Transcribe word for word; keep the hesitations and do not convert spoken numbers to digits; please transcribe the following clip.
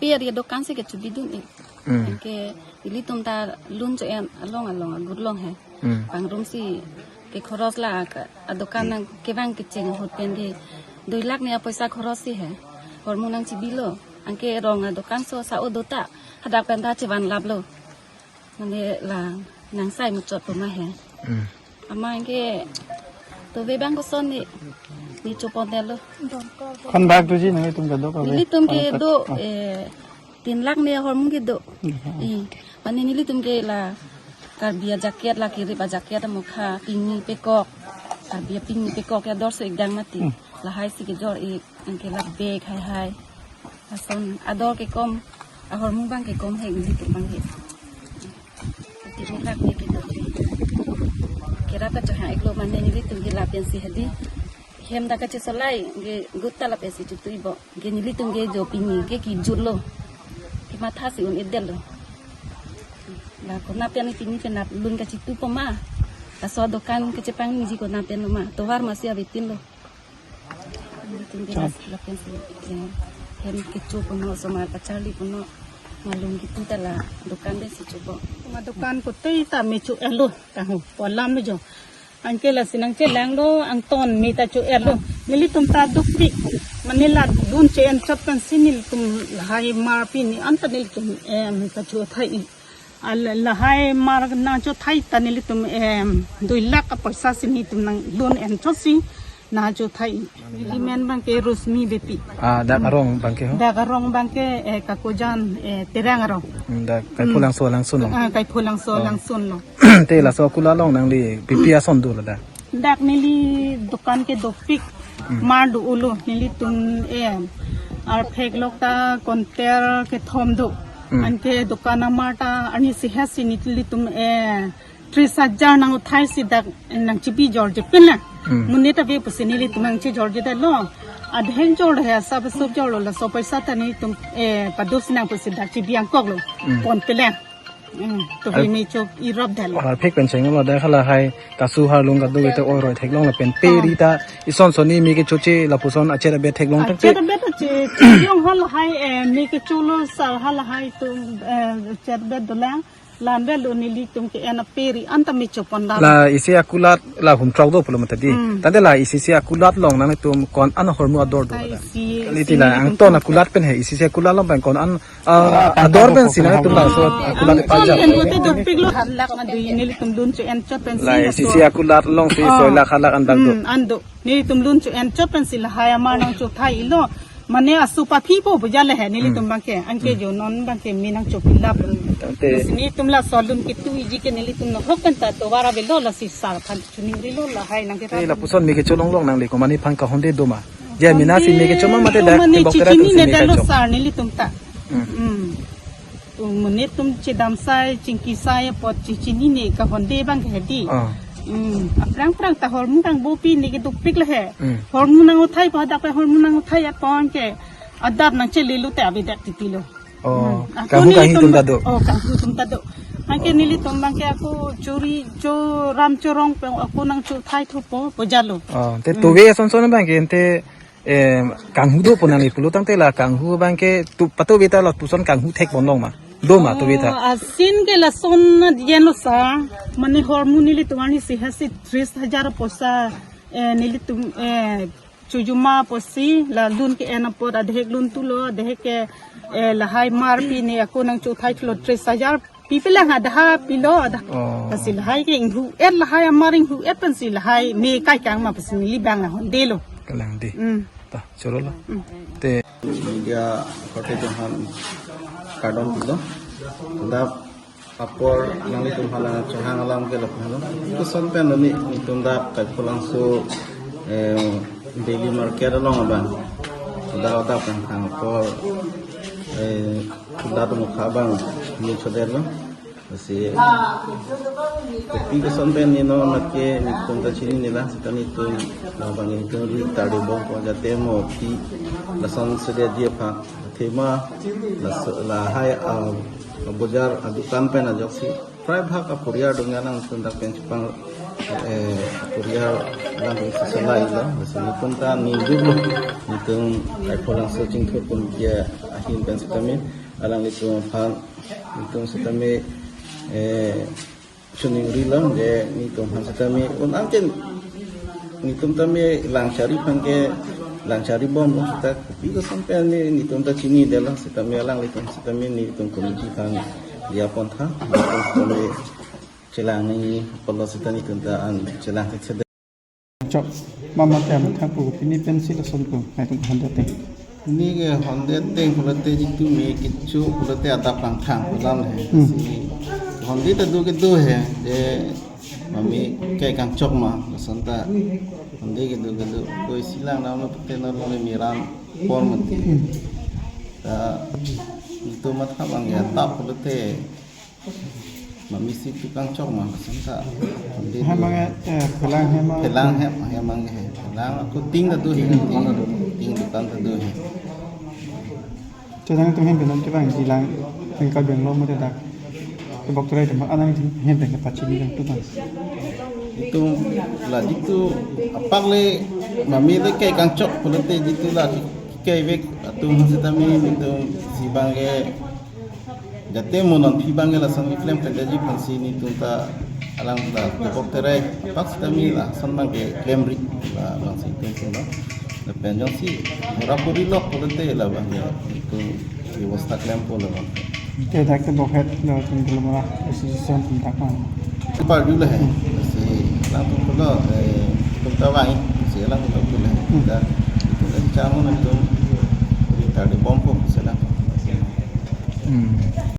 pe ari adokan si kechobidun ik. Hmm. Anke ilitum ta lun cho-en along along agut long he. Hmm. Pangrum si ke khoros la ka adokan nang kevang kecheng ahut pen ke dui lakh ni apoisa khoros si he. Hormu nangchibilo. Anke rong adokan so sa-o do ta hadak pen ta chevanlaplo. Mane la nangsai muchot puma he. Hmm. Amat ke tove bang koson ni, ni chopon telo. Konbak tuji nangtum kedo kave. Nelitum kedo, oh, eh, tin lakh ni ahormu kedo. Hmm. I, mane nelitum ke la Karbi ajaket, la kirip ajaket amokha, pini pekok. Karbi pini pekok ya dor so ikdang mati. Hmm. Lahai si kejor ik, anke la bag hai hai. Lason ador kekom, ahormu bang kekom he nelitum bang he. Tin lakh ni kedo. Kera ta chehang iklo mane nelitum ke lapen si hadi. Hem ta kachesolai, ke gut ta lapen si chutu ibo. Ke nelitum ke jo pini ke kijut lo. Kematha si un-edetlo. La konat pen pini penap lun kachitu poma. Laso dokan kechepangni ji konat pen lo ma. Tovar masi abetin lo. Nelitum ke ras lapen si, eh, hem kecho puno, osomar pacharli puno, malum kitu ta la dokan pen si chopo. Ma dokan kotei ta me cho-etlo, kanghu pu alam lo jo. Anke lasi nangchelanglo, angton me ta cho-etlo. Nelitum ta dukpik, mane la dun cho-en chot pen si nelitum lahai mar pini anta nelitum, em, kachothai. Al-, lahai mar nangchothai ta nelitum, em, dui lakh apoisa si nelitum nang lun en chot si nangchothai. Neli men bang ke Rosmi Beypi. Ah, dak arong bang ke ho? Dak arong bang ke, eh, Kakojan, eh, Terang arong. Hmm, dak Kaipholangso alangsun lo. Ah, Kaipholangso, oh, alangsun lo. Te laso akulat along nangli pi pi ason do ladak? Dak neli dokan ke dopik. Hmm. Mar do-olo nelitum, eh, arphek lok ta konter kethom do. Hmm. Anke dokan amar ta arni si hasi nelitum, eh, tris hajar nangchothai si dak nangchibi jorje pin la. Hmm. Monit ave pusi nelitum nangchijorjedetlo. Adheng jor he asa besup jorlo laso apoisa ta nelitum, eh, pados nang pusi dak chibi angkoklo. Hmm. Pon pele. Hmm. To, ah, me cho irap detlo. Arphek pen cheng lo dak halahai kasu harlung kado ite oi roi theklong lapen pe, ah, ri ta ison soni me kechoche lapuson achet abet theklong tangte. Achet abet che, che yong halahai, eh, me kecholo sar halahai tum, eh, achet abet dolang. Lan velo nelitum ke-en ape ri anta me chopon la. La isi akulat la hum throk do pulo mati di. Hmm. Tangte la isi si akulat along nangtum ko-an ahormu ador do. Ai, la isi, kali isi ti la nelitum angton ke akulat pen he isi si akulat along pen ko-an, ah, ador pen si nangtum laso akulat angton pajak. Pen bote dopiklo. Halak na dui nelitum lun cho-en chot pen si la isi si akulat along si, oh, soi lakh halak an dak do. Hmm, an do. Nelitum lun cho-en chot pen si lahai amar nangchothai-ilo. Mane asu paphi po bujale he nelitum, hmm, bang ke. Anke, hmm, jo non bang ke me nangchopilap. Tangte. Lasi nelitum laso lun kitu iji ke nelitum nohok pen ta tovar avelo lasi sar aphan chiningrilo lahai nang ke. Te lapuson me kecholonglong nangli komatne aphan kahonde do ma? Je mina si me kecho ma mate dak mane kebok tera tum si me kechinine detlo kecho? Sar nelitum ta. Hmm. Hmm. Tum monit atum chedam sai, chingki sai apot chechinine kahonde bang ke di. Ah. Hmm, aphrang phrang ta hormu kangbo pini ke dopik le he. Hmm. Hormu nangchothai pa dak pe hormu nangchothai apon ke adap nangchelelo te avedet titilo. Oh, hmm, kanghu kanghi atum ta do. Oh, kanghu atum ta do. Anke nelitum bang ke ako chori choram chorong pen ako nangchothai thupo pujalo. Oh, te, hmm, tove ason son bang ke te, eh, kanghu do pu nangli pulo tangte la kanghu bang ke tu patove ta lapuson kanghu thekponlong ma? Do ma tove ta? Oh, asin ke lason yen lo sar. Mane hormu nelitum arni si hasi tris hajar apoisa, eh, nelitum, eh, chojoma pusi la lun ke-en apot adhek lun tulo, adhek ke, eh, lahai mar pini ako nangchothai thulo tris hajar. Pi pelang ada ha pilo ada. Oh. Pusi lahai ke inghu-et lahai amar inghu-et pensi lahai me kaikang ma pusi neli bang nahonde lo. Kalang di. Hmm. Ta, choro lo. Hmm. Te. Media korte aphan kardom pilo. Dak apor nanglitum hala chehang alam ke lapu halo. Itu sampai nani nelitum dak Kaipholangso, eh, daily market along abang. Dak dak kan apor, eh, dak mukha abang ni chodet lo. Lasi kopi koson pen nino nake nelitum ta chinine la, seta nelitum labang nelitum ri tari bom ko jate mo pi lason sedia dia pha thema las-, lahai, ah, bojar adukan pen ajoksi prai bhag aporiar dongya nangtum dak pen chepang, eh, aporiar lang seselai lo. Lasi nelitum ta ningduk lo nelitum Kaipholangso Chingthur kum dia Kin pen sitame alanglitum aphan, itum sitame, eh, choningri lang je netum aphan sitame un-an ken netum tame Langchari aphan ke Langchari bom lo sita kopi koson pen ne netum ta chinidetlo sitame alanglitum sitame netum committee aphan diya pontha, netum sitame chelang nangji apotlo sita netum ta an chelang thekthedet. Chok, mama te amathang pu pini pensi lason pu, nangtum hande ateng. Pini ke hande ateng pulote jitu me kecho pulote adap langthang pu alam he. Hmm. Si hande ta do kedo he, je mami kai kangchok ma, lason ta hande kedo kedo, koi silang nam lo pute na lo me ran por mati. Hmm. Ta netum matha abang ya tap pulote mami si tu kangchok ma, lason ta. Hemang, eh, phelang hemang. Phelang hem, hemang he. Phelang ako ting ta do he. Ting, ting dukan ta do he. Chedang tum hem pen non kevang jilang, pen ka beng lo mo dak. Kebok terai tum, anang hem pen kepachini jang tu bang. Itum la jitu apak le mami le kai kangchok pulote jitu la kai vek atum sitame itum si abang ke jate mo non phi abang ke lason keklem pendetji aphansi netum ta alang ta kebok terai apak sitame lason abang ke klemri la abang si itum pulo. Lapen jongsi pura puri lok pulote la abang ke itum bebosta klempo la abang. Te dak kebok het lo tum Dolamara association tum dak man. Parju le he. Si alangtum pulo, eh, itum ta vang, si alangtum ta pulo. Hmm. Ta itum ta chamun itum ta di bompo si alang. Hmm.